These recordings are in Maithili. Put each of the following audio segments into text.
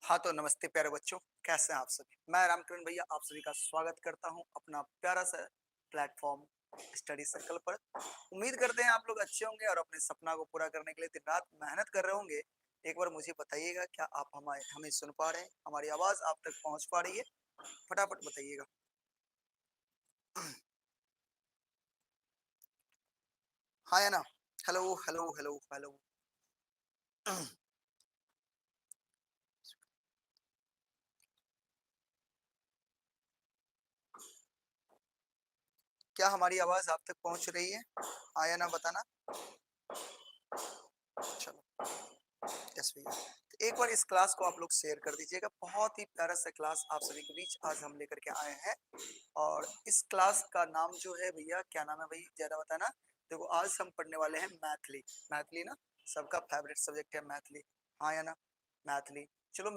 हाँ तो नमस्ते प्यारे बच्चों, कैसे हैं आप सभी। मैं रामकरण भैया आप सभी का स्वागत करता हूं अपना प्यारा सा प्लेटफॉर्म स्टडी सर्कल पर। उम्मीद करते हैं आप लोग अच्छे होंगे और अपने सपना को पूरा करने के लिए दिन रात मेहनत कर रहे होंगे। एक बार मुझे बताइएगा, क्या आप हमारे हमें सुन पा रहे हैं? हमारी आवाज आप तक पहुंच पा रही है? फटाफट बताइएगा। हाँ या ना? Hello hello hello hello. क्या हमारी आवाज आप तक पहुंच रही है? हाँ या ना बताना। चलो यस भैया, तो एक बार इस क्लास को आप लोग शेयर कर दीजिएगा। बहुत ही प्यारा सा क्लास आप सभी के बीच आज हम लेकर के आए हैं और इस क्लास का नाम जो है भैया, क्या नाम है भाई जरा बताना। देखो आज हम पढ़ने वाले हैं मैथिली। मैथिली ना सबका फेवरेट सब्जेक्ट है मैथिली, हाँ या ना? मैथिली। चलो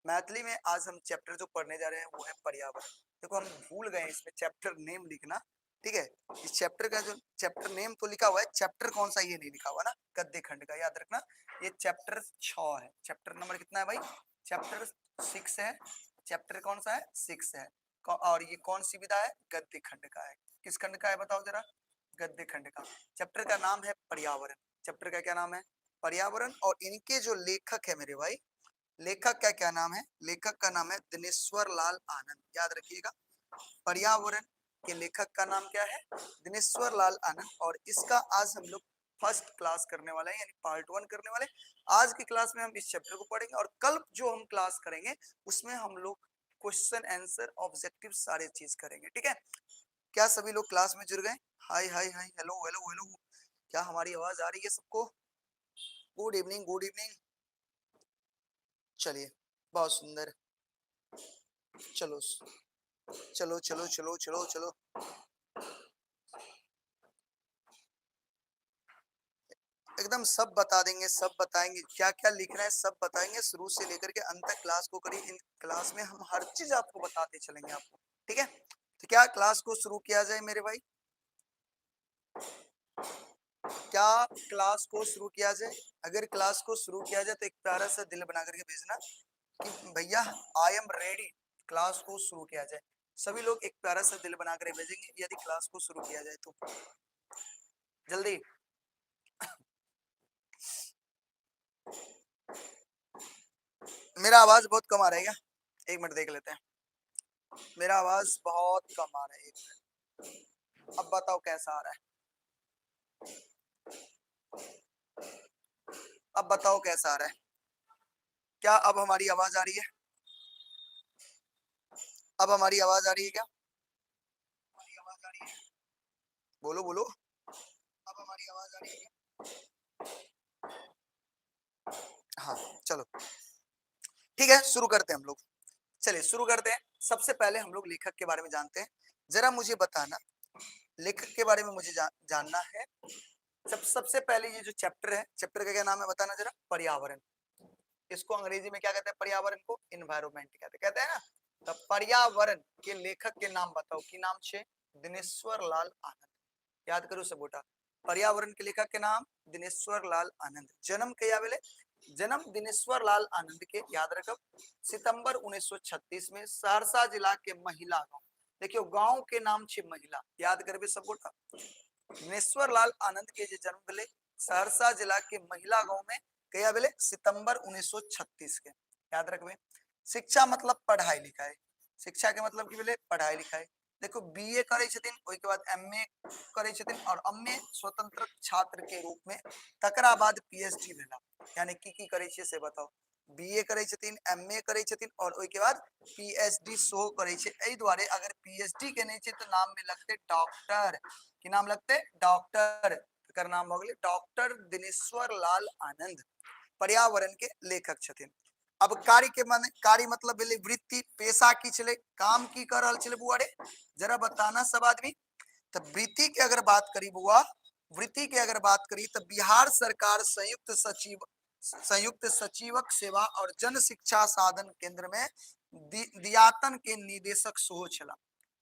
मैथिली में आज हम चैप्टर जो पढ़ने जा रहे हैं वो है पर्यावरण। देखो हम भूल गए इसमें चैप्टर नेम लिखना, ठीक है। इस चैप्टर का जो चैप्टर नेम तो लिखा हुआ है, चैप्टर कौन सा ये नहीं लिखा हुआ ना, गद्य खंड का, याद रखना ये चैप्टर 6 है। चैप्टर नंबर कितना है भाई? चैप्टर 6 है। चैप्टर कौन सा है? 6 है। और ये कौन सी विधा है? गद्य खंड का है। किस खंड का है बताओ जरा? गद्य खंड का। चैप्टर का नाम है पर्यावरण। चैप्टर का क्या नाम है? पर्यावरण। और इनके जो लेखक है मेरे भाई, लेखक का क्या नाम है? लेखक का नाम है दिनेश्वर लाल आनंद, याद रखिएगा। पर्यावरण के लेखक का नाम क्या है? दिनेश्वर लाल आनंद। और इसका आज हम लोग फर्स्ट क्लास करने वाले हैं, यानी पार्ट 1 करने वाले हैं। आज की क्लास में हम इस चैप्टर को पढ़ेंगे और कल जो हम क्लास करेंगे उसमें हम लोग क्वेश्चन आंसर ऑब्जेक्टिव सारे चीज करेंगे, ठीक है। क्या सभी लोग क्लास में जुड़ गए? Hi hi hi, hello hello hello, क्या हमारी आवाज आ रही है सबको? Good evening, good evening. चलिए बहुत सुंदर, चलो चलो चलो चलो चलो चलो, एकदम सब बता देंगे, सब बताएंगे क्या क्या लिखना है, सब बताएंगे शुरू से लेकर के अंत तक क्लास को करिए। इन क्लास में हम हर चीज आपको बताते चलेंगे आपको, ठीक है। तो क्या क्लास को शुरू किया जाए मेरे भाई? क्या क्लास को शुरू किया जाए? अगर क्लास को शुरू किया जाए तो एक प्यारा सा दिल बना करके भेजना कि भैया I am ready, class को शुरू किया जाए। सभी लोग एक प्यारा सा दिल बना कर भेजेंगे यदि क्लास को शुरू किया जाए तो। जल्दी। मेरा आवाज बहुत कम आ रहा है क्या? एक मिनट देख लेते हैं। मेरा आवाज बहुत कम आ रहा है, एक मिनट। अब बताओ कैसा आ रहा है? अब बताओ कैसा आ रहा है? क्या अब हमारी आवाज आ रही है? अब हमारी आवाज आ रही है क्या? हमारी आवाज आ रही है? बोलो बोलो, अब हमारी आवाज आ रही है क्या? हाँ चलो ठीक है, शुरू करते हैं हम लोग। चलिए शुरू करते हैं। सबसे पहले हम लोग लेखक के बारे में जानते हैं। जरा मुझे बताना, लेखक के बारे में मुझे जानना है। सबसे पहले ये जो चैप्टर है, चैप्टर का क्या नाम है बताना जरा? पर्यावरण। इसको अंग्रेजी में क्या कहते हैं? पर्यावरण को इन्वायरमेंट कहते हैं, कहते हैं ना। तो पर्यावरण के लेखक के नाम बताओ, की नाम छे? दिनेश्वर लाल आनंद। याद करो सब गोटा, पर्यावरण के लेखक के नाम दिनेश्वर लाल आनंद। जन्म कहिया भेलै? जन्म दिनेश्वर लाल आनंद के, याद रखब, सितंबर 1936 में सहरसा जिला के महिला गांव। देखियो गांव के नाम छे महिला, याद करबे सब गोटा। दिनेश्वर लाल आनंद के जे जन्म भेलै सहरसा जिला के महिला गांव में, कहिया भेलै? सितंबर 1936 के, याद रखबे। शिक्षा मतलब पढ़ाई लिखाई, शिक्षा के मतलब की भेलै? पढ़ाई लिखाई। देखो बी ए करै छथिन, ओहिके बाद एम ए करै छथिन और एम ए स्वतंत्र छात्र के रूप में, तकरा बाद पी एच डी भेला। यानी की की करै छियै से बताओ। बी ए करै छथिन, एम ए करै छथिन और ओहिके बाद पी एच डी सेहो करै छै। एहि दुआरे अगर पी एच डी केने छै तऽ नाम में लगतै डॉक्टर। की नाम लगतै? डॉक्टर। एकर नाम भऽ गेलै डॉक्टर दिनेश्वर लाल आनंद, पर्यावरण के लेखक छथिन। अब कार्य के माने, कार्य मतलब भेलै वृत्ति, पेशा की छलै, काम की कर रहल छलै बुआ रे, जरा बताना सब आदमी। तो वृत्ति के अगर बात करी बुआ, वृत्ति के अगर बात करी तो बिहार सरकार संयुक्त सचिव संयुक्त सचिवक सेवा और जन शिक्षा साधन केंद्र में दियातन के निदेशक सेहो छलाह।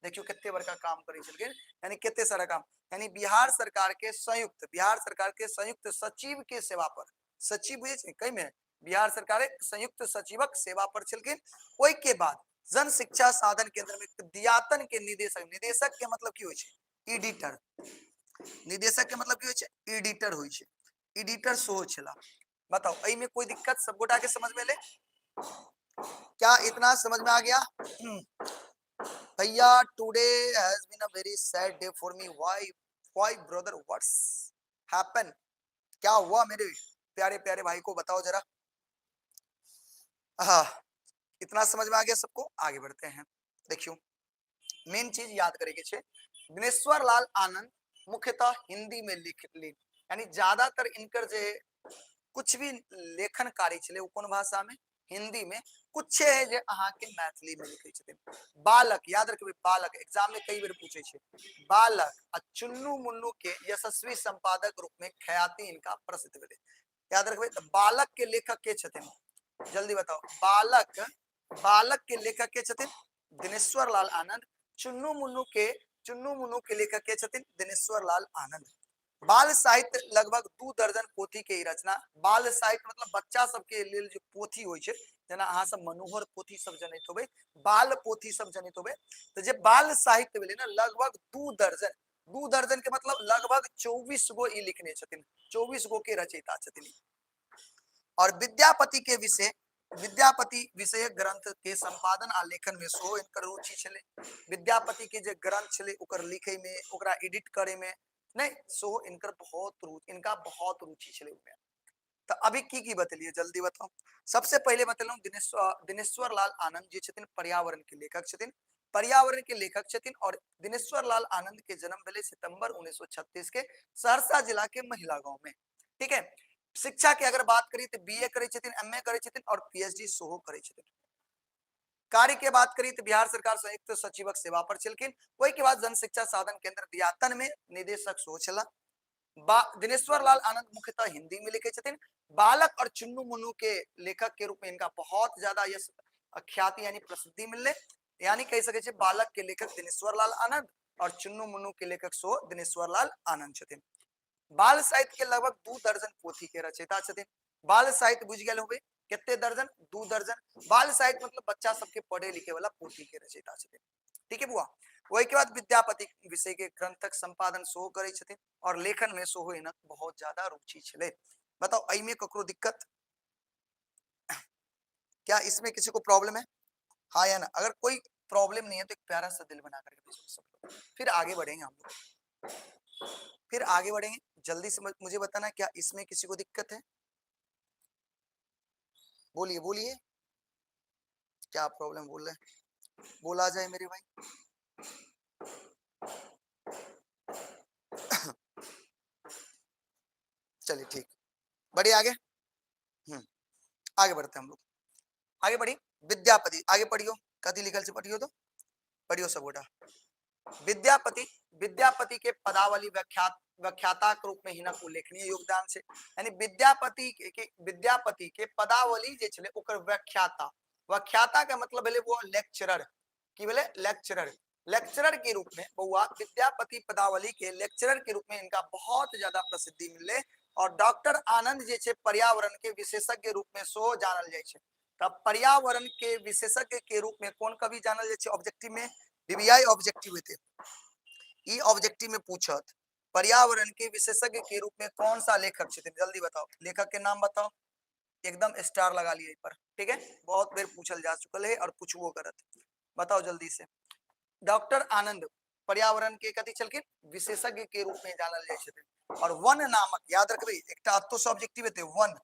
देखियो कते बड़का काम करै छलखिन, यानी कते सारा काम, यानी बिहार सरकार के संयुक्त, बिहार सरकार के संयुक्त सचिव के सेवा पर, सचिव बुझै छै कई में, बिहार सरकार के संयुक्त सचिवक सेवा पर छलखिन। ओहि के बाद जन शिक्षा साधन केंद्र में दियातन के निदेशक, निदेशक के मतलब की होइ छै? एडिटर। निदेशक के मतलब की होइ छै? एडिटर होइ छै, एडिटर सेहो छलाह। बताओ एहि में कोई दिक्कत सब गोटा के समझ में ले? क्या इतना समझ में आ गया? भैया today has been a very sad day for me, why why brother, what's happen, क्या हुआ मेरे प्यारे प्यारे भाई को बताओ जरा। हाँ इतना समझ में आ गया सबको, आगे बढ़ते हैं। देखियो मेन चीज याद करे के छे, दिनेश्वर लाल आनंद मुख्यतः हिंदी में लिख लिख, यानी ज्यादातर इनकर जे कुछ भी लेखन कार्य छले वो कोन भाषा में? हिंदी में। कुछ है जे अहाँ के मैथिली में लिखे छथिन। बालक याद रखबे, बालक एग्जाम में कई बेर पूछे छे, बालक आ चुन्नू मुन्नू के यशस्वी संपादक रूप में ख्याति इनका प्रसिद्ध भेले, याद रखबे। तो बालक के लेखक के छथिन? जल्दी बताओ। बालक, बालक के लेखक के छथिन? दिनेश्वर लाल आनंद। चुन्नू मुन्नू के, चुन्नू मुन्नू के लेखक के छथिन? दिनेश्वर लाल आनंद। बाल साहित्य लगभग 2 दर्जन पोथी के रचना। बाल साहित्य मतलब बच्चा सबके लेल जे पोथी होइ छै, जेना अहाँ सब मनोहर पोथी सब जनैत होबै, बाल पोथी सब जनैत होबै, तऽ जे बाल साहित्य भेलै ने लगभग 2 दर्जन, 2 दर्जन के मतलब लगभग 24 गो ई लिखने छथिन, 24 गो के रचयिता छथिन। और विद्यापति के विषय, विद्यापति विषयक ग्रंथ के संपादन आ लेखन में सेहो हिनकर रुचि छलै। विद्यापति के जे ग्रंथ छलै ओकर लिखे में, ओकरा एडिट करे में नहीं, सेहो इनकर बहुत रुचि, इनका बहुत रुचि छलै ओहिमे। तऽ अभी की की बतेलियै जल्दी बताउ। सबसे पहिले बतेलहुँ दिनेश्वर लाल आनंद जे छथिन पर्यावरण के लेखक छथिन, पर्यावरण के लेखक छथिन। और दिनेश्वर लाल आनंद के जन्म भेलै सितंबर 1936 के सहरसा जिला के महिला गांव में, ठीक है। शिक्षा के अगर बात करी तो बीए करै छथिन, एमए करै छथिन और पीएचडी सेहो करै छथिन। कार्य के बात करी तो बिहार सरकार संयुक्त सचिवक सेवा पर छलखिन। ओहि के बाद जन शिक्षा साधन केंद्र दियातन में निदेशक सेहो छलाह। दिनेश्वर लाल आनंद मुख्यतः हिंदी में लिखे छथिन। बालक और चुन्नू मुन्नू के लेखक के रूप में इनका बहुत ज्यादा यश ख्याति यानी प्रसिद्धि मिलले, यानी कह सके छे बालक के लेखक दिनेश्वर लाल आनंद और चुन्नू मुन्नू के लेखक सो दिनेश्वर लाल आनंद छथिन। बाल साहित्य के लगभग 2 दर्जन पोथी के रचयिता छथिन। बाल साहित्य बुझि गेल होबै कते दर्जन? 2 दर्जन। बाल साहित्य मतलब बच्चा सबके पढ़े लिखे वाला पोथी के रचयिता छथिन, ठीक है बुआ। ओहि के बाद विद्यापति विषय के ग्रंथक संपादन सेहो करै छथिन और लेखन में सेहो हिनक बहुत ज्यादा रुचि छलै। बताओ एहि में ककरो दिक्कत? क्या इसमें किसी को प्रॉब्लम है? हाँ या ना? अगर कोई प्रॉब्लम नहीं है तो एक प्यारा सा दिल बना करके भेजो सब लोग, फिर आगे बढ़ेंगे हम लोग, फिर आगे बढ़ेंगे। जल्दी से मुझे बताना क्या इसमें किसी को दिक्कत है? बोलिए बोलिए, क्या प्रॉब्लम बोल रहे हैं? बोला जाए मेरे भाई। चलिए ठीक, बढ़िए आगे। आगे बढ़ते हैं हम लोग, आगे बढ़ी। विद्यापति आगे पढ़ियो, कथी लिखल से पढ़ियो तो पढ़ियो सब गोटा। विद्यापति, विद्यापति के पदावली व्याख्याता के रूप में हिनक उल्लेखनीय योगदान छै। यानी विद्यापति के, विद्यापति के पदावली जे छलै ओकर व्याख्याता, व्याख्याता के मतलब भेलै वो लेक्चरर, की भेलै? लेक्चरर। लेक्चरर के रूप में बउआ विद्यापति पदावली के लेक्चरर के रूप में इनका बहुत ज्यादा प्रसिद्धि मिललै। और डॉक्टर आनंद जे छै पर्यावरण के विशेषज्ञ रूप में सेहो जानल जाइ छै। तब पर्यावरण के विशेषज्ञ के रूप में कोन कवि जानल जाइ छै? ऑब्जेक्टिव में बीबीआई ऑब्जेक्टिव हेतै, ई ऑब्जेक्टिव में पूछत पर्यावरण के विशेषज्ञ के रूप में कौन सा लेखक छथिन? जल्दी बताओ, लेखक के नाम बताओ। एकदम स्टार लगा लिए पर, ठीक है, बहुत बेर पूछल जा चुकल है और पूछबो करत। बताओ जल्दी से। डॉक्टर आनंद पर्यावरण के कथी छलखिन? विशेषज्ञ के रूप में जानल जाइ छथिन। और वन नामक, याद रखबे एकटा अतो से ऑब्जेक्टिव हेतै, वन,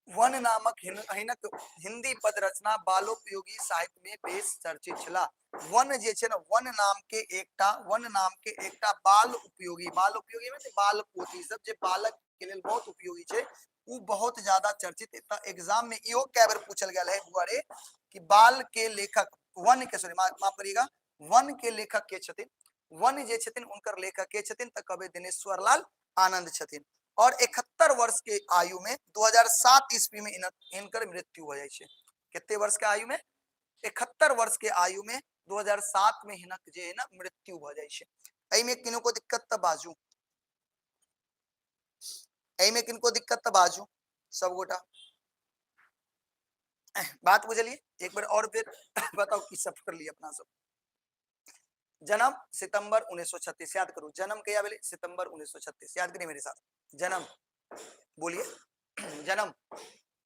वन नामक हिनक हिंदी पद रचना बालोपयोगी साहित्य में बेस चर्चित छला। वन जे छै ने, वन नाम के एकटा, वन नाम के एकटा बाल उपयोगी, बाल उपयोगी में बाल पोथी सब जे बालक के लेल बहुत उपयोगी छै, उ बहुत ज्यादा चर्चित। त एग्जाम में इहो कए बेर पूछल गेल है बुआ रे कि बाल के लेखक वन के, सॉरी माफ करिएगा, वन के लेखक के छथिन, वन जे छथिन उनकर लेखक के छथिन, त कहबै दिनेश्वर लाल आनंद छथिन। और 71 वर्ष के आयु में 2007 ईस्वी में हिनकर मृत्यु हो जाइ छै। कते वर्ष के आयु में? 71 वर्ष के आयु में 2007 में हिनक जे है ना मृत्यु भ जाइ छै। एहिमे किनको दिक्कत त बाजू, एहिमे किनको दिक्कत त बाजू सब गोटा। बात बुझलिए? एक बार और फिर बताओ की सब कर लिए अपना सब। जन्म सितंबर 1936, याद करू जन्म कहिया भेलै? सितंबर 1936, याद करिए मेरे साथ। जन्म बोलिए, जन्म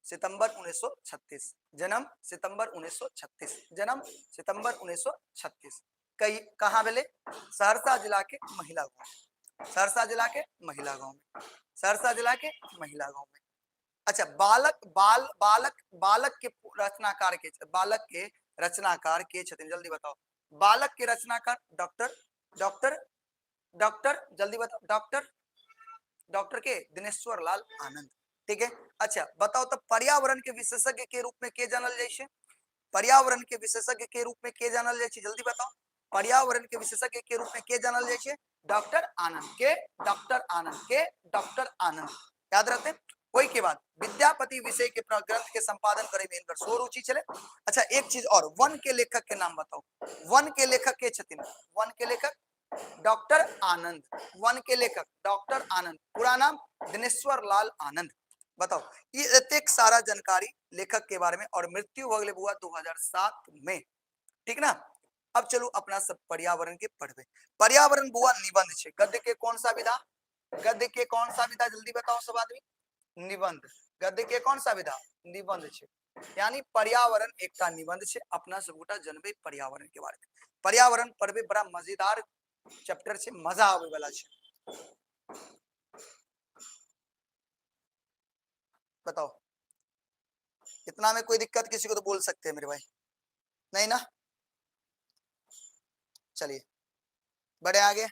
सितंबर 1936, जन्म सितंबर 1936, जन्म सितंबर 1936। कई कहाँ भेलै? सहरसा जिला के महिला गांव, सहरसा जिला के महिला गांव में, सहरसा जिला के महिला गांव में। अच्छा, बालक, बाल, बालक, बालक के रचनाकार के, बालक के रचनाकार के छथिन? जल्दी बताओ। बालक के रचनाकार डॉक्टर, डॉक्टर, डॉक्टर, जल्दी बताओ, डॉक्टर, डॉक्टर के दिनेश्वर लाल आनंद। ठीक है। अच्छा बताओ तो पर्यावरण के विशेषज्ञ के रूप में के जानल जाइ छै? पर्यावरण के विशेषज्ञ के रूप में के जानल जाइ छै? जल्दी बताओ। पर्यावरण के विशेषज्ञ के रूप में के जानल जाइ छै? डॉक्टर आनंद के, डॉक्टर आनंद के, डॉक्टर आनंद, याद रहते। ओहि के बाद विद्यापति विषय के ग्रंथ के संपादन करे में इनकर सो रुचि छलै। अच्छा एक चीज और, वन के लेखक के नाम बताओ। वन के लेखक के छथिन? वन के लेखक डॉक्टर आनंद, वन के लेखक डॉक्टर आनंद, पूरा नाम दिनेश्वर लाल आनंद। बताओ ये एतेक सारा जानकारी लेखक के बारे में। और मृत्यु हो गए बुआ 2007 में, ठीक ना। अब चलू अपना सब पर्यावरण के पढ़बे। पर्यावरण बुआ निबंध छे, गद्य के कौन सा विधा? गद्य के कौन सा विधा? जल्दी बताओ सब आदमी। निबंध, गद्य के कौन सा विधा? निबंध छे। यानी पर्यावरण एकटा निबंध छे। अपना सब गोटा जनबे पर्यावरण के बारे में। पर्यावरण पढ़बे, बड़ा मजेदार चैप्टर छे, मजा आवे वाला छे। बताओ इतना में कोई दिक्कत किसी को तो बोल सकते हैं मेरे भाई, नहीं ना? चलिए बढ़े आगे,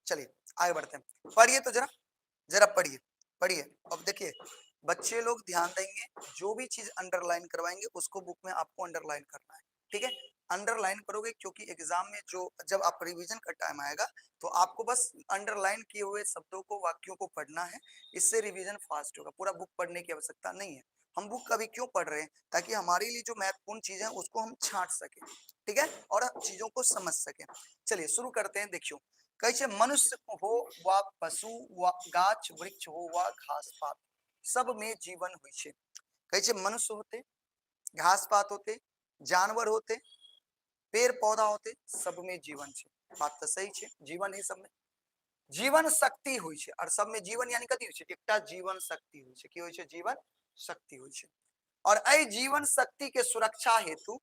चलिए आगे बढ़ते हैं। पढ़िए तो जरा, जरा पढ़िए, पढ़िए। अब देखिए बच्चे लोग ध्यान देंगे, जो भी चीज अंडरलाइन करवाएंगे उसको बुक में आपको अंडरलाइन करना है, ठीक है। अंडरलाइन करोगे क्योंकि एग्जाम में जो जब आप रिवीजन का टाइम आएगा तो आपको बस अंडरलाइन किए हुए शब्दों को, वाक्यों को पढ़ना है, इससे रिवीजन फास्ट होगा। पूरा बुक पढ़ने की आवश्यकता नहीं है। हम बुक कभी क्यों पढ़ रहे हैं? ताकि हमारे लिए जो महत्वपूर्ण चीजें हैं उसको हम छांट सकें, ठीक है, और चीजों को समझ सकें। चलिए शुरू करते हैं। देखियो कहै छै मनुष्य हो वा पशु वा गाछ वृक्ष हो वा घास पात, सब में जीवन होइ छै। कहै छै मनुष्य होते, घास पात होते, जानवर होते, पेड़ पौधा होते, सब में जीवन छै। बात तो सही छै, जीवन है सब में, जीवन शक्ति होइ छै। और सब में जीवन यानी कथी होइ छै? एकटा जीवन शक्ति होइ छै। की होइ छै? जीवन शक्ति होइ छै। और एहि जीवन शक्ति के सुरक्षा हेतु,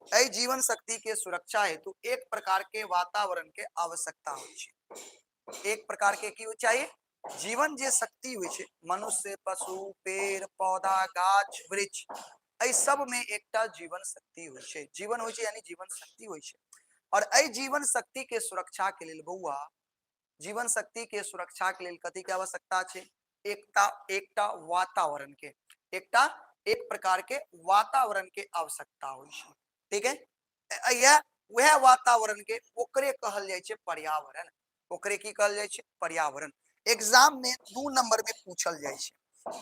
एहि जीवन शक्ति के सुरक्षा हेतु एक प्रकार के वातावरण के आवश्यकता होइ छै। एक प्रकार के की चाहिए? जीवन जे शक्ति होइ छै, मनुष्य, पशु, पेड़ पौधा, गाछ वृक्ष, एहि सब में एकटा जीवन शक्ति होइ छै। जीवन होइ छै यानी जीवन शक्ति होइ छै। और एहि जीवन शक्ति के सुरक्षा के लेल बौआ, जीवन शक्ति के सुरक्षा के लेल कथी के आवश्यकता छै? एकटा, एकटा वातावरण के, एकटा एक प्रकार के वातावरण के आवश्यकता होइ छै, ठीक है। यह वह वातावरण के ओकरे कहल जाइ छै पर्यावरण। ओकरे की कहल जाइ छै? पर्यावरण। एग्जाम में 2 नंबर में पूछल जाइ छै।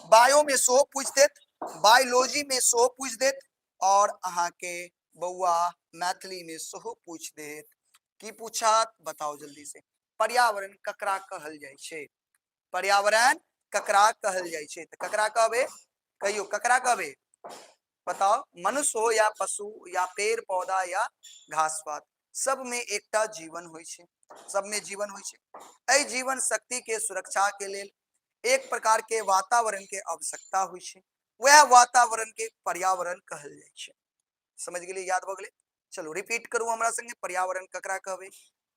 बायो में सेहो पूछ देत, बायोलॉजी में सेहो पूछ देत, और अहाँ के बौआ मैथिली में सेहो पूछ देत। की पूछत बताओ जल्दी से। पर्यावरण ककरा कहल जाइ छै? पर्यावरण ककरा कहल जाइ छै? तो ककरा कहबे? कहियो ककरा कहबे? बताओ। मनुष्य हो या पशु या पेड़ पौधा या घास पात, सब में एकटा जीवन होइ छै, सब में जीवन होइ छै। एहि जीवन शक्ति के सुरक्षा के लेल एक प्रकार के वातावरण के आवश्यकता होइ छै, वह वातावरण के पर्यावरण कहल जाइ छै। समझ गेलियै? याद भऽ गेलै? चलू रिपीट करू हमरा संगे। पर्यावरण ककरा कहबै?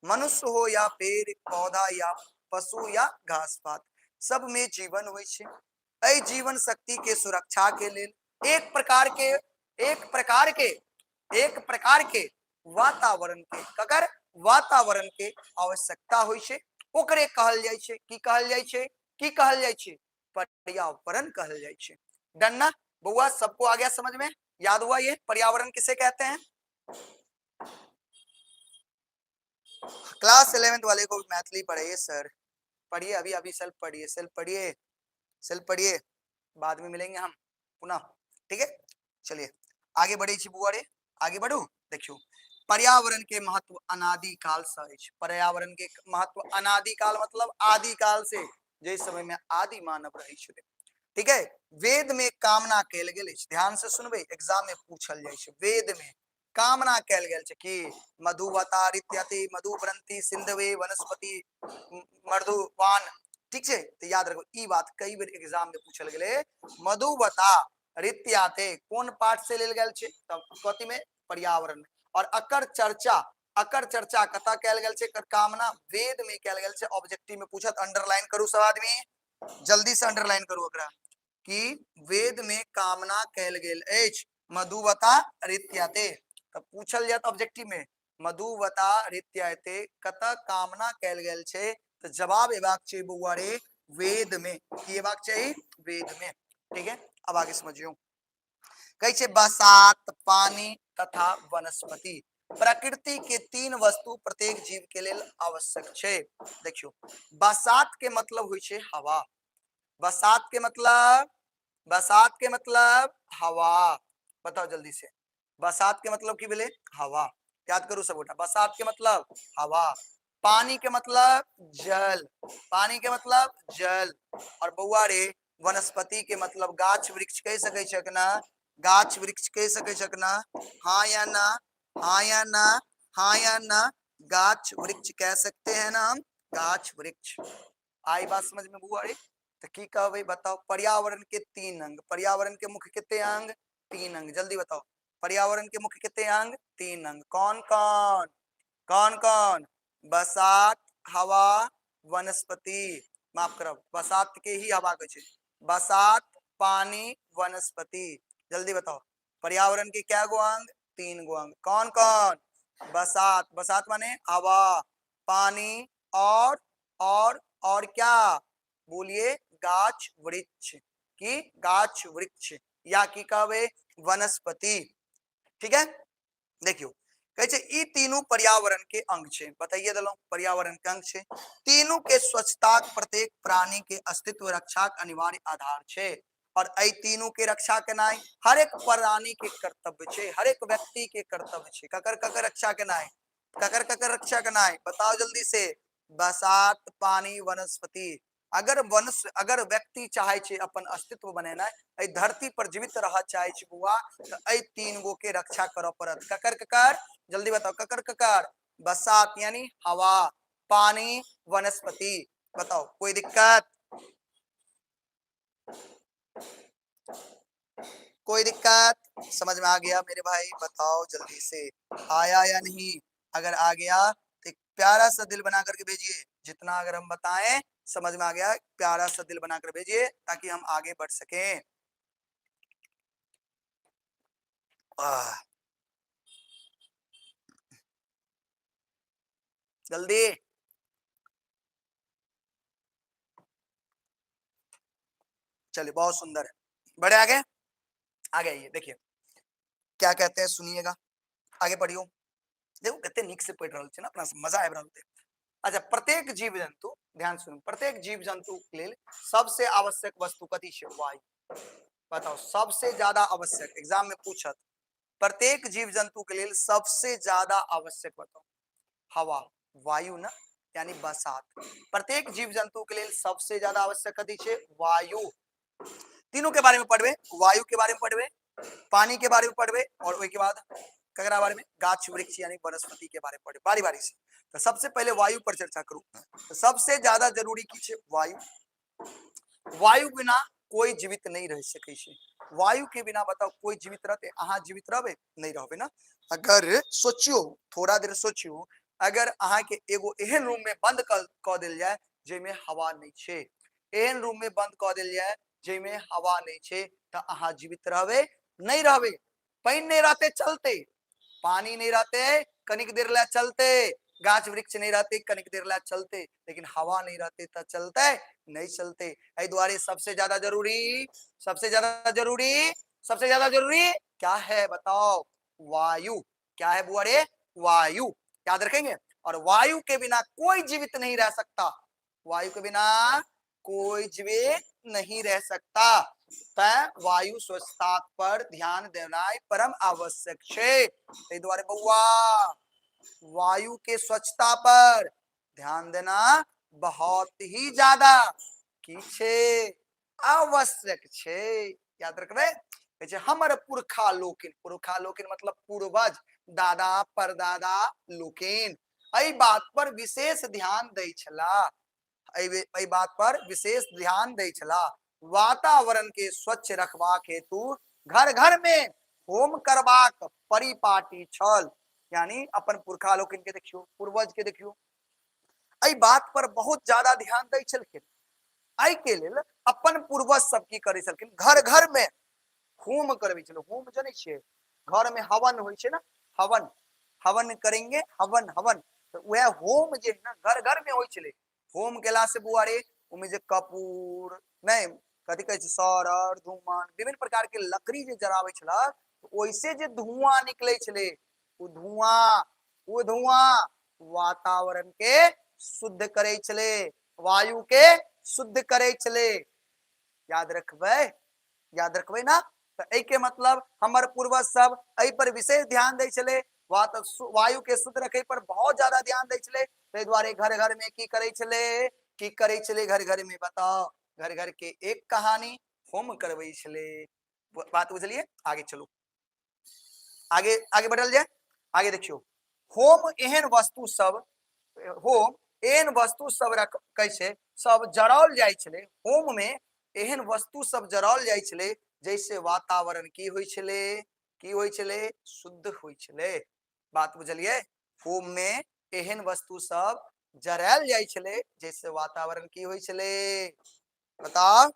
मनुष्य हो या पेड़ पौधा या पशु या घास पात, सब में जीवन होइ छै। एहि जीवन शक्ति के सुरक्षा के लेल एक प्रकार के, एक प्रकार के, एक प्रकार के वातावरण के, ककर वातावरण के आवश्यकता होइ छै, ओकरे कहल जाइ छै। की कहल जाइ छै? की कहल जाइ छै? पर्यावरण कहल जाइ छै। डन ना बउआ? सबको आ गया समझ में? याद हुआ ये पर्यावरण किसे कहते हैं? क्लास 11th वाले को मैथिली पढ़ाइए सर। पढ़िए अभी अभी सेल्फ पढ़िए, सेल्फ पढ़िए, सेल्फ पढ़िए, बाद में मिलेंगे हम पुनः, ठीक है। चलिए आगे बढ़े छी बुआ रे, आगे बढ़ू। देखियो पर्यावरण के महत्व अनादिकाल से अछि। पर्यावरण के महत्व अनादिकाल मतलब आदिकाल से, जे समय में आदि मानव रहे छलै, ठीक है। वेद में कामना कयल गेल अछि, ध्यान से सुनबै, एग्जाम में पूछल जाइ छै। वेद में कामना कयल गेल छै कि मधुवतारित्यति मधुब्रंति सिंधवे वनस्पति मधुवान, ठीक छै। तऽ याद रखो ई बात कई बेर एग्जाम में पूछल गेलै। मधुवता रित्याते कोन पाठ से लेल गेल छै? तऽ कथी में? पर्यावरण में। और अकर चर्चा कतऽ कयल गेल छै? एकर कामना वेद में कयल गेल छै। ऑब्जेक्टिव में पूछत, अंडरलाइन करू सब आदमी, जल्दी से अंडरलाइन करू एकरा कि वेद में कामना कयल गेल अछि मधुवता रित्याते। तऽ पूछल जायत ऑब्जेक्टिव में मधुवता रित्याते कतऽ कामना कयल गेल छै? तऽ जवाब एबाक चाही बौआ रे वेद में। की एबाक चाही? वेद में, ठीक है। अब आगे समझियो, कहै छै बसात, पानी तथा वनस्पति, प्रकृति के तीन वस्तु प्रत्येक जीव के लेल आवश्यक छै। देखियो बसात के मतलब होइ छै हवा, बसात के मतलब, बसात के मतलब हवा। बताओ जल्दी से, बसात के मतलब की भेलै? हवा। याद करू सब गोटा, बसात के मतलब हवा, पानी के मतलब जल, पानी के मतलब जल, और बौआ रे वनस्पति के मतलब गाछ वृक्ष कहि सकै छक ना? गाछ वृक्ष कहि सकै छक ना? हाँ या ना? हाँ या ना? हाँ या ना? गाछ वृक्ष कह सकते हैं ना हम, गाछ वृक्ष। आई बात समझ में बौआ रे? तो की कहबै बताओ? पर्यावरण के तीन अंग, पर्यावरण के मुख्य कते अंग? तीन अंग। जल्दी बताओ, पर्यावरण के मुख्य कते अंग? तीन अंग। कौन कौन? कौन कौन? बसात, हवा, वनस्पति। माफ करब, बसात के ही हवा कहै छै। बसात, पानी, वनस्पति। जल्दी बताओ, पर्यावरण के क्या गो अंग? तीन गो अंग। कौन कौन? बसात, बसात माने हवा, पानी और क्या बोलिए? गाछ वृक्ष। की गाछ वृक्ष या की कहबे? वनस्पति, ठीक है। देखियो कहै छै ई तीनू पर्यावरण के अंग छै, बताइए देलहुं पर्यावरण के अंग छै। तीनू के स्वच्छताक प्रत्येक प्राणी के अस्तित्व रक्षाक अनिवार्य आधार छै, और एहि तीनू के रक्षा केनाइ हर एक प्राणी के कर्तव्य छै, हर एक व्यक्ति के कर्तव्य छै। ककर ककर रक्षा केनाइ? ककर ककर रक्षा केनाइ? बताओ जल्दी से। बसात, पानी, वनस्पति। अगर व्यक्ति चाहे छै अपन अस्तित्व बनेनाइ, एहि धरती पर जीवित रह चाहे छै बौआ, तऽ एहि तीन गो के रक्षा करऽ पड़त। ककर ककर? जल्दी बताओ, ककर ककर? बसात यानी हवा, पानी, वनस्पति। बताओ कोई दिक्कत? कोई दिक्कत? समझ में आ गया मेरे भाई? बताओ जल्दी से, आया या नहीं? अगर आ गया तो एक प्यारा सा दिल बना करके भेजिए। जितना अगर हम बताएं समझ में आ गया, प्यारा सा दिल बनाकर भेजिए ताकि हम आगे बढ़ सकें। आह। जल्दी। चलिए बहुत सुंदर है, बढ़े आगे। आगे आइए, देखिए क्या कहते हैं, सुनिएगा, आगे पढ़ियो। देखो कते नीक से पढ़ रहल छै ना, अपना सब मजा आबि रहल छै। अच्छा, प्रत्येक जीव जंतु, ध्यान सुनू, प्रत्येक जीव जंतु के लेल सबसे आवश्यक वस्तु कथी छै? वायु। बताओ सबसे ज्यादा आवश्यक, एग्जाम में पूछत, प्रत्येक जीव जंतु के लेल सबसे ज्यादा आवश्यक बताओ। हवा, वायु ना, यानी बसात। प्रत्येक जीव जंतु के लेल सबसे ज्यादा आवश्यक कथी छै? वायु। तीनों के बारे में पढ़बे, वायु के बारे में पढ़बे, पानी के बारे में पढ़बे, और ओहि के बाद ककरा बारे में? गाछ वृक्ष यानी वनस्पति के बारे में पढ़बे, बारी बारी से। तो सबसे पहले वायु पर चर्चा करू। तो सबसे ज्यादा जरूरी की छै? वायु। वायु बिना कोई जीवित नहीं रह सकै छै। वायु के बिना बताओ कोई जीवित रहते? अहाँ जीवित रहबे? नहीं रहबे ना। अगर सोचियो, थोड़ा देर सोचियो, अगर अहाँ के एगो एहन रूम में बंद क देल जाए जाहिमे हवा नहीं छै, एहन रूम में बंद क देल जाए जाहिमे हवा नहीं छै, तऽ अहाँ जीवित रहबे? नहीं रहबे। पानि नहीं रहते चलते, पानी नहीं रहते कनिक देर ला चलते, गाछ वृक्ष नहीं रहते कनिक देर ला चलते, लेकिन हवा नहीं रहते तो चलते नहीं चलते। एहि दुआरे सबसे ज्यादा जरूरी, सबसे ज्यादा जरूरी, सबसे ज्यादा जरूरी क्या है बताओ? वायु। क्या है बुआ रे? वायु। याद रखेंगे। और वायु के बिना कोई जीवित नहीं रह सकता। वायु के बिना कोई जीवित नहीं रह सकता। तैं वायु स्वच्छता पर ध्यान देनाइ परम आवश्यक छै। ताहि दुआरे बौआ वायु के स्वच्छता पर ध्यान देना बहुत ही ज्यादा की छै, आवश्यक छै। याद रखबै, कहै छै हमर पुरखा लोकिन, पुरखा लोकिन मतलब पूर्वज, दादा परदादा लोकिन एहि बात पर विशेष ध्यान दै छला, एहि बात पर विशेष ध्यान दै छला। वातावरण के स्वच्छ रखबाक हेतु घर घर में होम करबाक परिपाटी छल। यानी अपन पुरखा लोकिन के देखियो, पूर्वज के देखियो, एहि बात पर बहुत ज्यादा ध्यान दै छलखिन। एहि के लेल अपन पूर्वज सब की करै छलखिन, घर घर में होम करबै छल। होम जनै छियै, घर में हवन होइ छै ने, हवन, हवन करेंगे, हवन हवन, तऽ वएह होम जे ने घर घर में होइ छलै। होम केला से बौआ रे ओहिमे जे कपूर नहि कथी कहै छै, सरर धूमन विभिन्न प्रकार के लकड़ी जे जराबै छलै, ओहिसे जे धुआं निकलै छलै, ओ धुआं, ओ धुआं वातावरण के शुद्ध करै छलै, वायु के शुद्ध करै छलै। याद रखबै, याद रखबै ना। तऽ एहि के मतलब हमर पूर्वज सब एहि पर विशेष ध्यान दै छलै, वायु के शुद्ध रखे पर बहुत ज्यादा ध्यान दै छलै। ताहि दुआरे घर घर में की करै छलै, की करै छलै घर घर में बताओ, घर घर के एक कहानी होम करबै छलै। बात बुझलियै? आगे चलू, आगे आगे बढ़ल जाय। आगे देखियौ, होम एहन वस्तु सब, होम एहन वस्तु सब रख कैसे सब जराओल जाइ छलै। होम में एहन वस्तु सब जराओल जाइ छलै जैसे वातावरण की होइ छलै, की होइ छलै, शुद्ध होइ छलै। बात बुझलियै? होम में एहन वस्तु सब जरायल जाइ छलै जैसे वातावरण की होइ छलै, बताउ,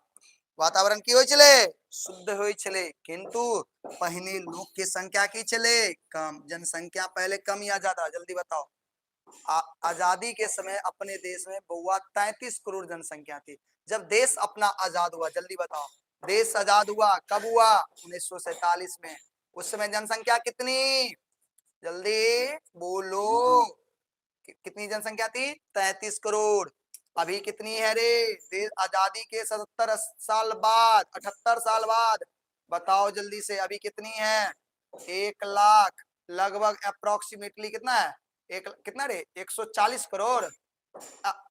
वातावरण की होइ छलै, शुद्ध होइ छलै। किंतु पहिने लोक के संख्या की छलै, कम। जनसंख्या पहले कम या ज्यादा, जल्दी बताओ। आजादी के समय अपने देश में बउआ 33 करोड़ जनसंख्या थी। जब देश अपना आजाद हुआ, जल्दी बताओ, देश आजाद हुआ कब हुआ? 1947 में। उस समय जनसंख्या कितनी, जल्दी बोलो, कितनी जनसंख्या थी? 33 करोड़। अभी कितनी है रे? देश आजादी के 77 साल बाद, 78 साल बाद, बताओ जल्दी से अभी कितनी है? 1 लाख लगभग अप्रोक्सीमेटली कितना है? एक कितना रे? 140 करोड़,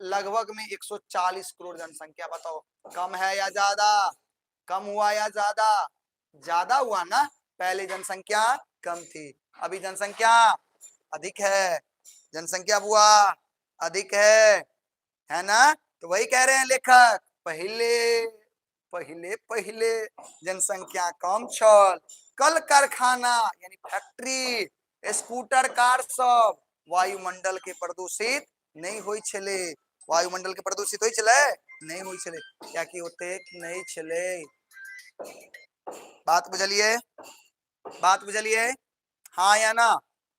लगभग में 140 करोड़ जनसंख्या। बताओ कम है या ज्यादा? कम हुआ या ज्यादा? ज्यादा हुआ ना। पहले जनसंख्या कम थी, अभी जनसंख्या अधिक है। जनसंख्या हुआ अधिक है ना? तो वही कह रहे हैं लेखक, पहले पहले पहले जनसंख्या कम छल, कल कारखाना यानी फैक्ट्री, स्कूटर कार सब वायुमंडल के प्रदूषित नहीं होइ छलै। वायुमंडल के प्रदूषित होइ छलै? नहीं होइ छलै, कियाकि ओतेक नहीं छलै। बात बुझलियै? बात बुझलियै? हाँ या ना?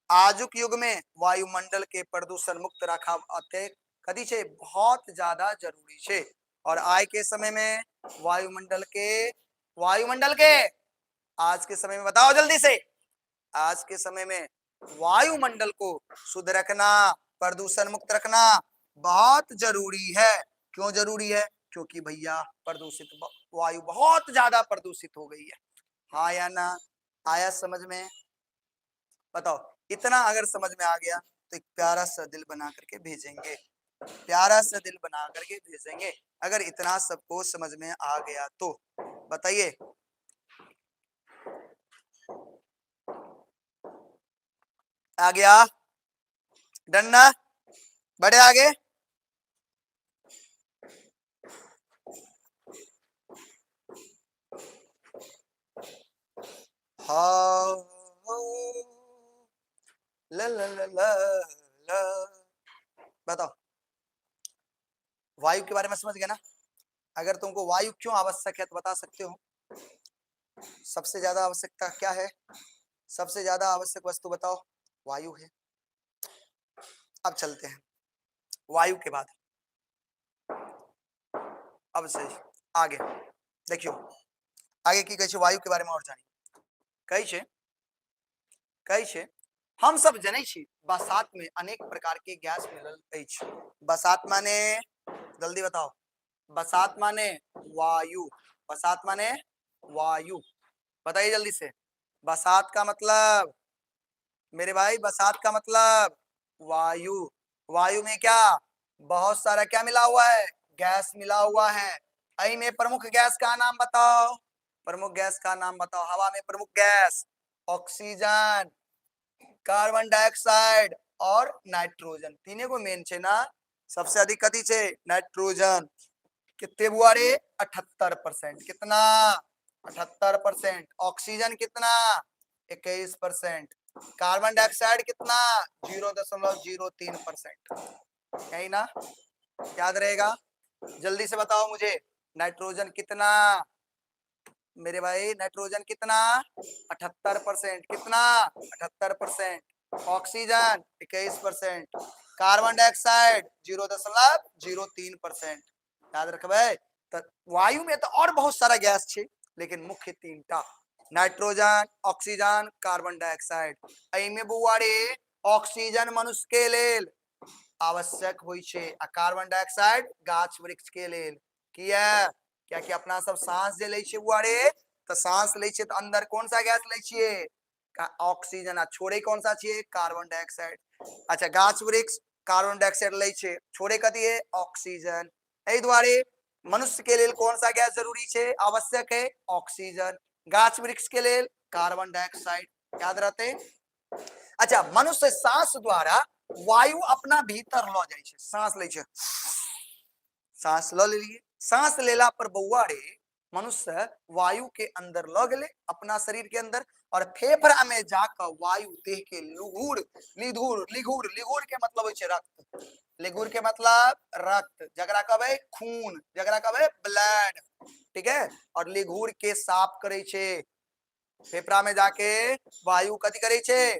आजुक युग में वायुमंडल के प्रदूषण मुक्त रखब अतेक कथी छै, बहुत ज्यादा जरूरी छै। और आय के समय में वायुमंडल के, वायुमंडल के आज के समय में बताओ जल्दी से, आज के समय में वायुमंडल को शुद्ध रखना, प्रदूषण मुक्त रखना बहुत जरूरी है। क्यों जरूरी है? क्योंकि भैया प्रदूषित वायु बहुत ज्यादा प्रदूषित हो गई है। हाँ या ना? आया समझ में? बताओ, इतना अगर समझ में आ गया तो एक प्यारा सा दिल बना करके भेजेंगे, प्यारा सा दिल बना करके भेजेंगे। अगर इतना सबको समझ में आ गया तो बताइए। आ गया? डन ना? बढ़े आगे। हाँ, ला ला ला ला ला। बताओ, वायु के बारे में समझ गए ना? अगर तुमको वायु क्यों आवश्यक है तो बता सकते हो? सबसे ज्यादा आवश्यकता क्या है? सबसे ज्यादा आवश्यक वस्तु बताओ, वायु है। अब चलते हैं वायु के बाद, अब से आगे देखियो, आगे की कहै छै वायु के बारे में और जानी। कहै छै, कहै छै हम सब जनै छी बसात में अनेक प्रकार के गैस मिलल अछि। बसात माने जल्दी बताओ। बसात माने वायु, बसात माने वायु, बताइए जल्दी से। बसात का मतलब मेरे भाई, बसात का मतलब वायु। वायु में क्या बहुत सारा क्या मिला हुआ है? गैस मिला हुआ है। अई में प्रमुख गैस का नाम बताओ, प्रमुख गैस का नाम बताओ। हवा में प्रमुख गैस ऑक्सीजन, कार्बन डाइऑक्साइड और नाइट्रोजन, तीने को मेन छे ना। सबसे अधिक कथी छे? नाइट्रोजन। कितने बुआ रे? 78%। कितना? 78%। ऑक्सीजन कितना? 21%। कार्बन डाइऑक्साइड कितना? 0.03%। यही ना, याद रहेगा? जल्दी से बताओ मुझे, नाइट्रोजन कितना मेरे भाई? नाइट्रोजन कितना? 78%। कितना? 78%। Oxygen 21%, carbon dioxide 0.03%। याद रखबै तो वायु में तो और बहुत सारा गैस छे, लेकिन मुख्य तीन टा नाइट्रोजन, ऑक्सीजन, कार्बन डाइऑक्साइड। एहिमे बौआ रे ऑक्सीजन मनुष्य के लेल आवश्यक होइ छे आ कार्बन डाइऑक्साइड गाछ वृक्ष के लेल। किया? कियाकि अपना सब सांस जे लै छियै बुआ रे, तऽ सांस लै छियै तऽ अंदर कौन सा गैस लै छियै? ऑक्सीजन। आ छोड़े कौन सा छियै? Carbon dioxide. अच्छा, गाछ वृक्ष कार्बन डाइऑक्साइड लै छै, छोड़े कथी है? ऑक्सीजन। एहि दुआरे मनुष्य के लेल कौन सा गैस जरूरी छै, आवश्यक है? ऑक्सीजन। गाछ वृक्ष के लेल कार्बन डाइऑक्साइड। याद रहते? अच्छा, मनुष्य सांस द्वारा वायु अपना भीतर ल जाइ छै, सांस लै छै, सांस ल लेलिए, सांस लेला पर बौआ रे मनुष्य वायु के अंदर ल गेले अपना शरीर के अंदर, और फेफड़ा में जाकर वायु देह के लुघुर लिधुर लिघुर, लिघुर के मतलब होइ छै रक्त, लिघुर के मतलब रक्त, जकरा कहबै खून, जकरा कहबै ब्लड, ठीक है। और लिघुर के साफ करै छै, फेफड़ा में जाके वायु कथी करै छै?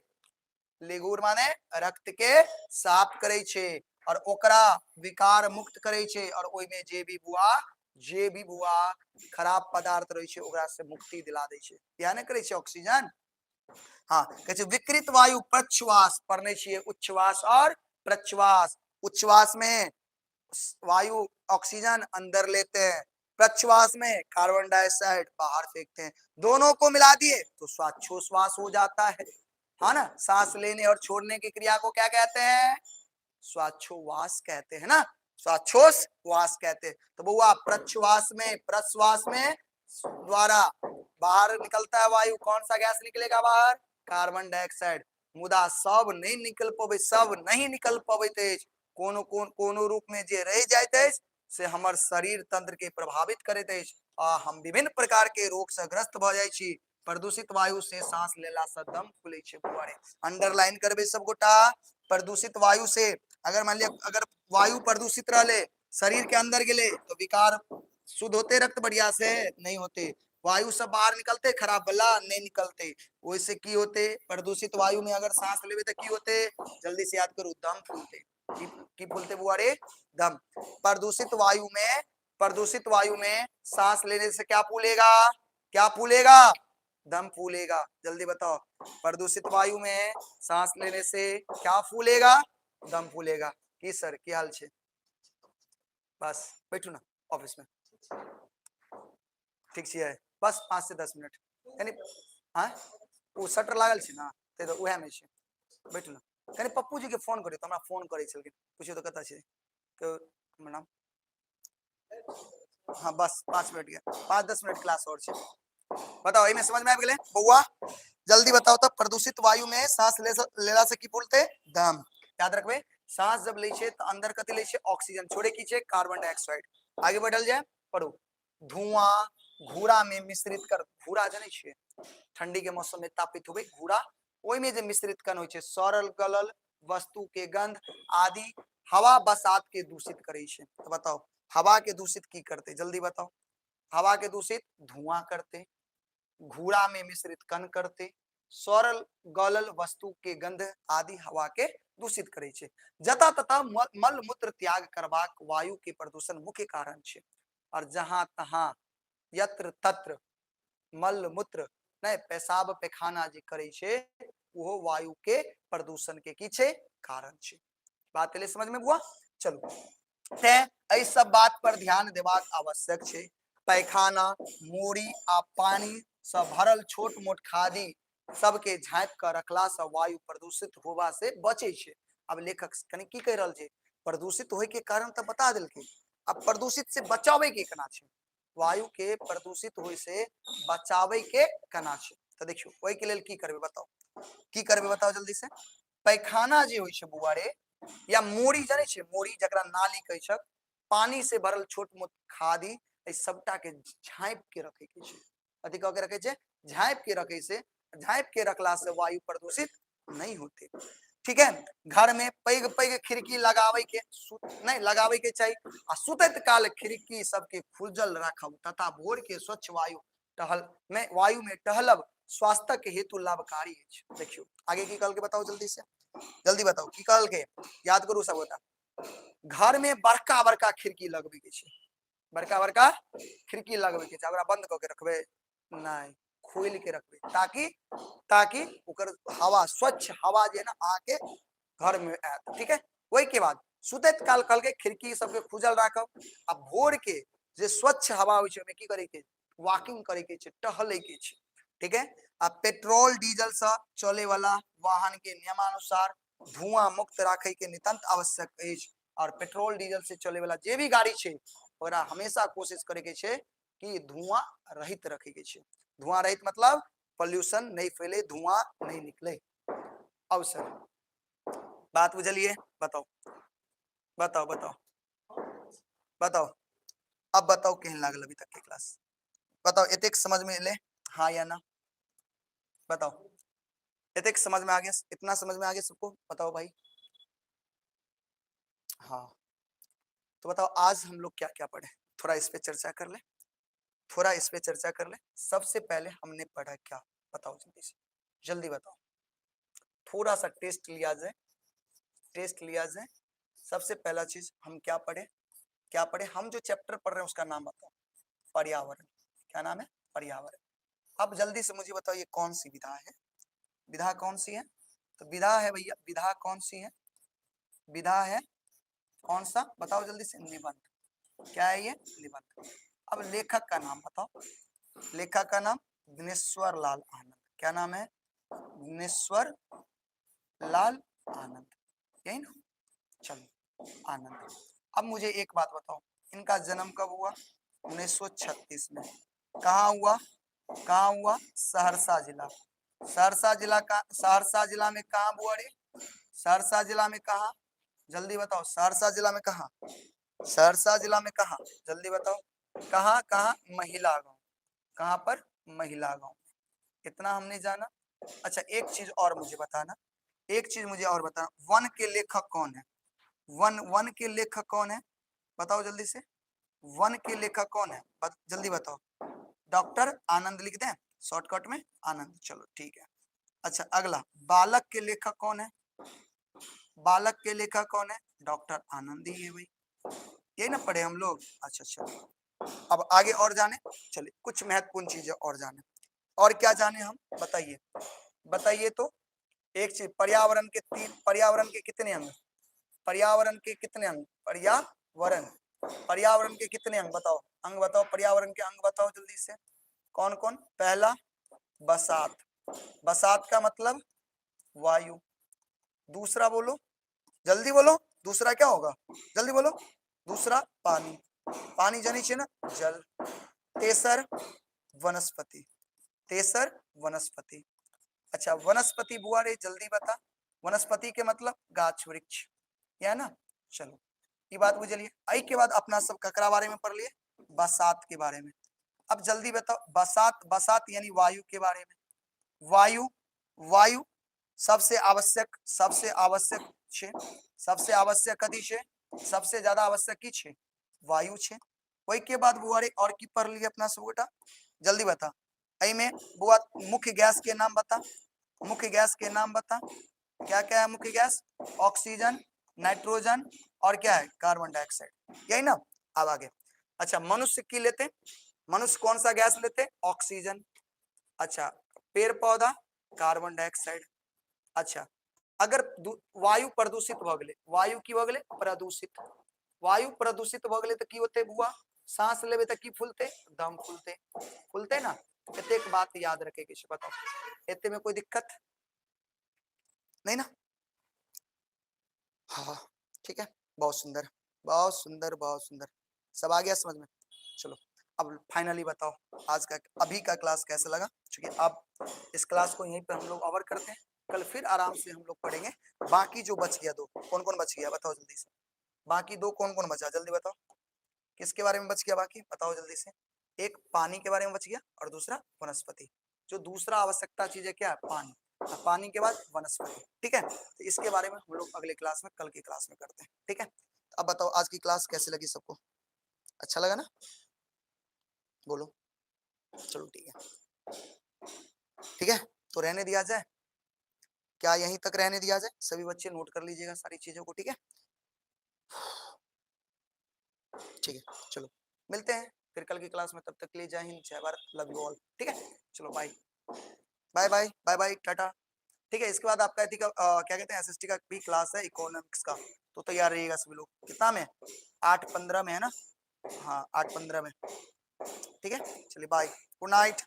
लिगुर माने रक्त के साफ करै छै और ओकरा विकार मुक्त करै छै, और ओहिमे जे भी बुआ, जे भी बुआ खराब पदार्थ रहै छै ओकरा से मुक्ति दिला दै छै। इएह ने करै छै ऑक्सीजन। हाँ, कहै छै विकृत वायु प्रच्छ्वास, पढ़ने छियै उच्छ्वास और प्रच्छ्वास। उच्छ्वास में वायु ऑक्सीजन अंदर लेते हैं, प्रच्छ्वास में कार्बन डाइऑक्साइड बाहर फेंकते हैं, दोनों को मिला दिए तो श्वासोच्छ्वास हो जाता है। हाँ ना, सांस लेने और छोड़ने की क्रिया को क्या कहते हैं? श्वासोच्छ्वास कहते हैं ना, श्वासोच्छ्वास कहते हैं। तो बउआ प्रच्छ्वास में, प्रश्वास में द्वारा बाहर निकलता है वायु, कौन सा गैस निकलेगा बाहर? Carbon dioxide. मुदा सब नहीं निकल पबै, सब नहीं निकल पबैत अछि, कोनो कोन कोनो रूप में जे रहि जाइत अछि से हमर शरीर तंत्र के प्रभावित करैत अछि आ हम विभिन्न प्रकार के रोग से ग्रस्त भऽ जाइ छी। प्रदूषित वायु से सांस लेला से दम फूलै छै बौआ रे। अंडरलाइन करबै सब गोटा, प्रदूषित वायु से अगर मान लिअ अगर वायु प्रदूषित रहले शरीर के अंदर गेले तो विकार शुद्ध होते रक्त बढ़िया से नहीं होते, वायु सब बाहर निकलते खराब वाला नहीं निकलते, ओहिसे की होते? प्रदूषित वायु में अगर सांस लेबे तो की होते? जल्दी से याद करू, दम फूलते। की फूलते बुआ रे? दम। प्रदूषित वायु में, प्रदूषित वायु में सांस लेने से क्या फूलेगा? क्या फूलेगा? दम फूलेगा। जल्दी बताओ, प्रदूषित वायु में सांस लेने से क्या फूलेगा? दम फूलेगा। की सर की हाल छे? बस बैठू ना ऑफिस में, ठीक छियै? बस 5 से 10 मिनट कनि। हाँ, ओ शटर लागल छै ने, ताहि दुआरे उएह मे छै। बैठू ने कनि। पप्पू जी के फोन करियौ तऽ, हमरा फोन करै छलखिन, पुछियौ तऽ कतऽ छै हमर नाम। हाँ, बस 5 मिनट के, 5-10 मिनट क्लास और छै। बताओ, एहिमे समझ में आबि गेलै बौआ? जल्दी बताओ तऽ, प्रदूषित वायु में सांस लेला से की फूलते? दम। याद रखबै, सांस जब लै छै तऽ अंदर कथी लै छै? ऑक्सीजन। छोड़े की छै? Carbon dioxide. आगे बढ़ल जाय, पढ़ू। धुआं घूरा में मिश्रित कर, घूरा जनै छियै? ठंडी के मौसम में तापित होबै घूरा, ओहिमे जे मिश्रित कण होइ छै, सड़ल गलल वस्तु के गंध आदि हवा बसात के दूषित करै छै। तऽ बताओ, हवा के दूषित की करते? जल्दी बताओ। हवा के दूषित धुआं करते, घूरा में मिश्रित कण करते, सड़ल गलल वस्तु के गंध आदि हवा के दूषित करै छै। जतऽ ततऽ मल मूत्र त्याग करबाक वायु के प्रदूषण मुख्य कारण छै। और जहां तहां यत्र तत्र मल मूत्र नहि पेशाब पैखाना जे करै छै, ओहो वायु के प्रदूषण के की छै? कारण छै। बात एलै समझ में बुआ? चलू। तें एहि सब बात पर ध्यान देबाक आवश्यक छै। पैखाना, मोरी आ पानि सँ भरल छोट मोट खादि सबके झाँपि कऽ रखला सँ वायु प्रदूषित होबा से बचै छै। आब लेखक कनि की कहि रहल छै? प्रदूषित होय के कारण तऽ बता देलकै, आब प्रदूषित से बचाबै के केना छै, वायु के प्रदूषित होय से बचाबै के केना छै। तऽ देखियौ ओहि के लेल की करबै बताउ, की करबै बताउ जल्दी से। पैखाना जे होइ छै बौआ रे, या मोरी जानै छियै, मोरी जकरा नाली कहै छै, पानी से भरल छोट मोट खादि, एहि सबटा के झाँपि के रखे के छै। कथी कऽ के रखे छै? झाँपि के रखे से, झाँपि के रखला से वायु प्रदूषित नहीं होते। ठीक है, घर में पैघ पैघ खिड़की लगावे के नहीं लगावे के चाही, आ सुतैत काल खिड़की सबके खुजल राखब तथा भोर के स्वच्छ वायु टहल में वायु में टहलब स्वास्थ्य के हेतु लाभकारी अछि। देखियो आगे की कहलकै बताओ जल्दी से, जल्दी बताओ की कहलकै, याद करू सब गोटा। घर में बड़का बड़का खिड़की लगबै के छै, बड़का बड़का खिड़की लगबै के छै, ओकरा बंद कऽ के रखबै नहि, खोलि के रखबै ताकि ताकि ओकर हवा, स्वच्छ हवा जे है ना अहाँके घर में आयत। ठीक है, ओहि के बाद सुतैत काल कहलकै खिड़की सबके खुजल राखब आ भोर के जे स्वच्छ हवा होइ छै ओहिमे की करे के, वॉकिंग करे के छै, टहले के छै। ठीक है, आ पेट्रोल डीजल से चले वाला वाहन के नियमानुसार धुआं मुक्त राखे के नितांत आवश्यक अछि। और पेट्रोल डीजल से चले वाला जे भी गाड़ी छै ओकरा हमेशा कोशिश करे के छै कि धुआं रहित रखे के छै। धुआं रहित मतलब पॉल्यूशन नहीं फैले, धुआं नहीं निकले। अब सर बात बुझलिए? बताओ बताओ बताओ बताओ, अब बताओ केहन लागल अभी तक के क्लास? बताओ एतेक समझ में एले हाँ या ना? बताओ एतेक समझ में आ गया? इतना समझ में आ गया सबको? बताओ भाई। हाँ तो बताओ आज हम लोग क्या क्या पढ़े, थोड़ा इस पे चर्चा कर ले, थोड़ा इस पे चर्चा कर ले। सबसे पहले हमने पढ़ा क्या बताओ जल्दी से, जल्दी बताओ। थोड़ा सा टेस्ट लिया जाए, टेस्ट लिया जाए। सबसे पहला चीज हम क्या पढ़े, क्या पढ़े? हम जो चैप्टर पढ़ रहे हैं उसका नाम बताओ। पर्यावरण। क्या नाम है? पर्यावरण। अब जल्दी से मुझे बताओ ये कौन सी विधा है? विधा कौन सी है? तो विधा है भैया, विधा कौन सी है? विधा है कौन सा बताओ जल्दी से? निबंध। क्या है ये? निबंध। अब लेखक का नाम बताओ। लेखक का नाम दिनेश्वर लाल आनंद। क्या नाम है? दिनेश्वर लाल आनंद, यही ना? चलो आनंद। अब मुझे एक बात बताओ, इनका जन्म कब हुआ? 1936 में। कहाँ हुआ? कहाँ हुआ? सहरसा जिला। सहरसा जिला का, सहरसा जिला में कहाँ बुआ रे? सहरसा जिला में कहाँ? जल्दी बताओ, सहरसा जिला में कहाँ? सहरसा जिला में कहाँ? जल्दी बताओ कहाँ? कहाँ? महिला गांव। कहाँ पर? महिला गांव। इतना हमने जाना। अच्छा एक चीज और मुझे बताना, एक चीज मुझे और बताना, वन के लेखक कौन है? वन, वन के लेखक कौन है बताओ जल्दी से। वन के लेखक कौन है जल्दी बताओ। डॉक्टर आनंद लिख दें शॉर्टकट में, आनंद। चलो ठीक है। अच्छा अगला, बालक के लेखक कौन है? बालक के लेखक कौन है? डॉक्टर आनंद ही है भाई, यही ना पढ़े हम लोग। अच्छा अच्छा, अब आगे और जाने, चलिए कुछ महत्वपूर्ण चीजें और जाने। और क्या जाने हम बताइए, बताइए। तो एक चीज, पर्यावरण के तीन, पर्यावरण के कितने अंग, पर्यावरण के कितने अंग, पर्यावरण, पर्यावरण के कितने अंग बताओ, अंग बताओ, पर्यावरण के अंग बताओ जल्दी से, कौन कौन? पहला बसात, बसात का मतलब वायु। दूसरा बोलो, जल्दी बोलो, दूसरा क्या होगा, जल्दी बोलो। दूसरा पानी, पानी जानी चाहिए ना, जल। तेसर वनस्पति, तेसर वनस्पति। अच्छा वनस्पति बुआ रे जल्दी बता, वनस्पति के मतलब गाछ वृक्ष, या ना? चलो ये बात बुझलिए। एहि के बाद अपना सब ककरा बारे में पढ़ लिए? बसात के बारे में। अब जल्दी बताओ, बसात, बसात यानी वायु के बारे में। वायु, वायु सबसे आवश्यक, सबसे आवश्यक छे, सबसे आवश्यक कथी छे? सबसे ज्यादा आवश्यक की छे? वायु छे। ओहि के बाद बुआ रे और की पढ़ लिए अपना सब गोटा, जल्दी बता। एहि में बुआ मुख्य गैस के नाम बता, मुख्य गैस के नाम बता, क्या क्या है मुख्य गैस? ऑक्सीजन, नाइट्रोजन और क्या है? कार्बन डाइऑक्साइड, यही ना। अब आगे, अच्छा मनुष्य की लेते, मनुष्य कौन सा गैस लेते? ऑक्सीजन। अच्छा पेड़ पौधा कार्बन डाइऑक्साइड। अच्छा अगर वायु प्रदूषित भ गेलै, वायु की भ गेलै? प्रदूषित। वायु प्रदूषित भऽ गेलै तऽ की होतै बुआ? साँस लेबै तऽ की फूलतै? दम फूलतै, फूलतै ने। एतेक बात याद रखे के छै। बताओ, एते में कोई दिक्कत नहीं ना? हाँ ठीक है, बहुत सुंदर, बहुत सुंदर, बहुत सुंदर, सब आ गया समझ में। चलो अब फाइनली बताओ आज का अभी का क्लास कैसा लगा? चूंकि अब इस क्लास को यहीं पर हम लोग ओवर करते हैं, कल फिर आराम से हम लोग पढ़ेंगे। बाकी जो बच गया दो, कौन कौन बच गया बताओ जल्दी से। बाकी दो कौन कौन बचा जल्दी बताओ, किसके बारे में बच गया बाकी बताओ जल्दी से। एक पानी के बारे में बच गया और दूसरा वनस्पति। जो दूसरा आवश्यकता चीज है क्या है? पानी, और पानी के बाद वनस्पति। ठीक है, तो इसके बारे में हम लोग अगले क्लास में, कल की क्लास में करते हैं। ठीक है, अब बताओ आज की क्लास कैसे लगी सबको? अच्छा लगा ना? बोलो। चलो ठीक है, ठीक है, तो रहने दिया जाए क्या? यहीं तक रहने दिया जाए? सभी बच्चे नोट कर लीजिएगा सारी चीजों को। ठीक है, ठीक है, चलो मिलते हैं फिर कल की क्लास में। तब तक के लिए जय हिंद, जय भारत, लव you all. ठीक है, चलो bye bye bye bye bye, tata. ठीक है, इसके बाद आपका का क्या कहते हैं, एसएसटी का भी क्लास है इकोनॉमिक्स का, तो तैयार रहिएगा सभी लोग। कितना में? 8:15 में है ना? हाँ 8:15 में। ठीक है, चलिए बाय, गुड नाइट।